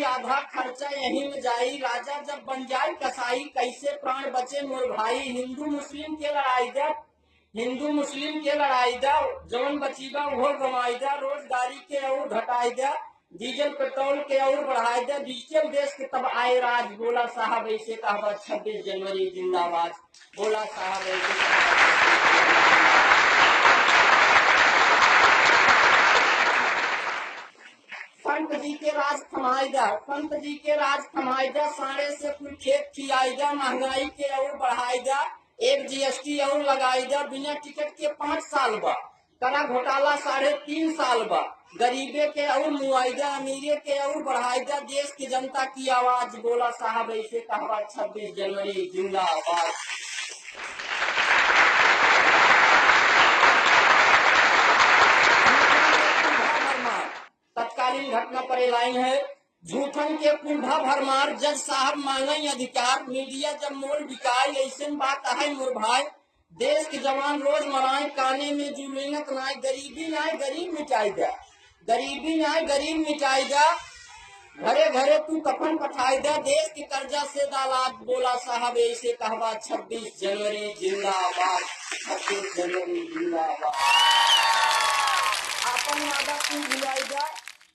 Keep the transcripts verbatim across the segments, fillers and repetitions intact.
आधा खर्चा यही में जाई, राजा जब बन जाए कसाई, कैसे प्राण बचे मोर भाई। हिंदू मुस्लिम के लड़ाई दा, हिंदू मुस्लिम के लड़ाई दा, जवन बची बा उहो गंवाई दा, रोजगारी के और घटाई दा, डीजल पेट्रोल के और बढ़ाई दा, डिजिटल देश के तब आए राज। बोला साहब ऐसे कहबा, छब्बीस जनवरी जिंदाबाद। बोला साहब ऐसे कहबा। संत जी के राज थमाई दा, संत जी के राज थमाई दा, साढ़े से कुल खेत खियाई दा, महंगाई के और बढ़ाई दा, एक जीएसटी और लगाई दा, बिना टिकट के पाँच साल बा, करा घोटाला साढ़े तीन साल बा, गरीबे के और मुआई दा, अमीरे के और बढ़ाई दा, देश की जनता की आवाज। बोला साहब ऐसे कहबा, छब्बीस जनवरी जिंदाबाद। तत्कालीन घटना पर ये लाइन है, झूठन के कुंभा भरमार, जज साहब मांगई अधिकार, मीडिया जब मोल बिकाई, ऐसन बात है मोर भाई। देश के जवान रोज मराए, काने में जुलेंगत नाय, गरीबी नाय, गरीब मिटाई दा, गरीबी नाय, गरीब मिटाई दा, घरे घरे तू कफन पठाई दा, देश के कर्जा से दालाद। बोला साहब ऐसे कहबा, छब्बीस जनवरी जिंदाबाद, छब्बीस जनवरी जिंदाबाद। आपन वादा कुल भुलाई दा,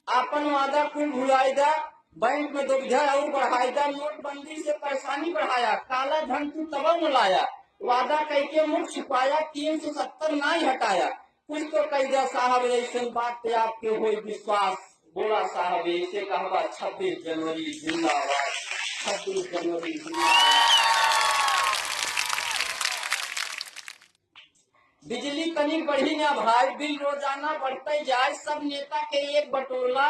आपन वादा कुल भुलाई दा, बैंक में दुविधा और बढ़ाई दा, नोटबंदी से परेशानी बढ़ाया, काला धन तू तब न लाया, वादा कइके मुख छुपाया, तीन सौ सत्तर नाई हटाया, कुछ तो कई दा साहब, ऐसन बात पे आपके होई विश्वास। बोला साहब ऐसे कहबा, छब्बीस जनवरी जिंदाबाद, छब्बीस जनवरी जिंदाबाद। बिजली तनी बढ़ी ना भाई, बिल रोजाना बढ़ते जाए, सब नेता के एक बटोला,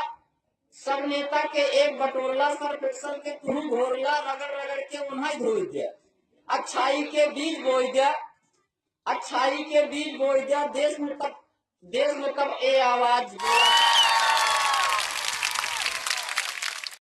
सब नेता के एक बटोला, सर्फ एक्सल के तुहू घोरला, रगड़ रगड़ के उन्हें धोई दे, अच्छाई के बीज बोई दे, अच्छाई के बीज बोई दे, देश में तब, देश में तब ए आवाज बोला।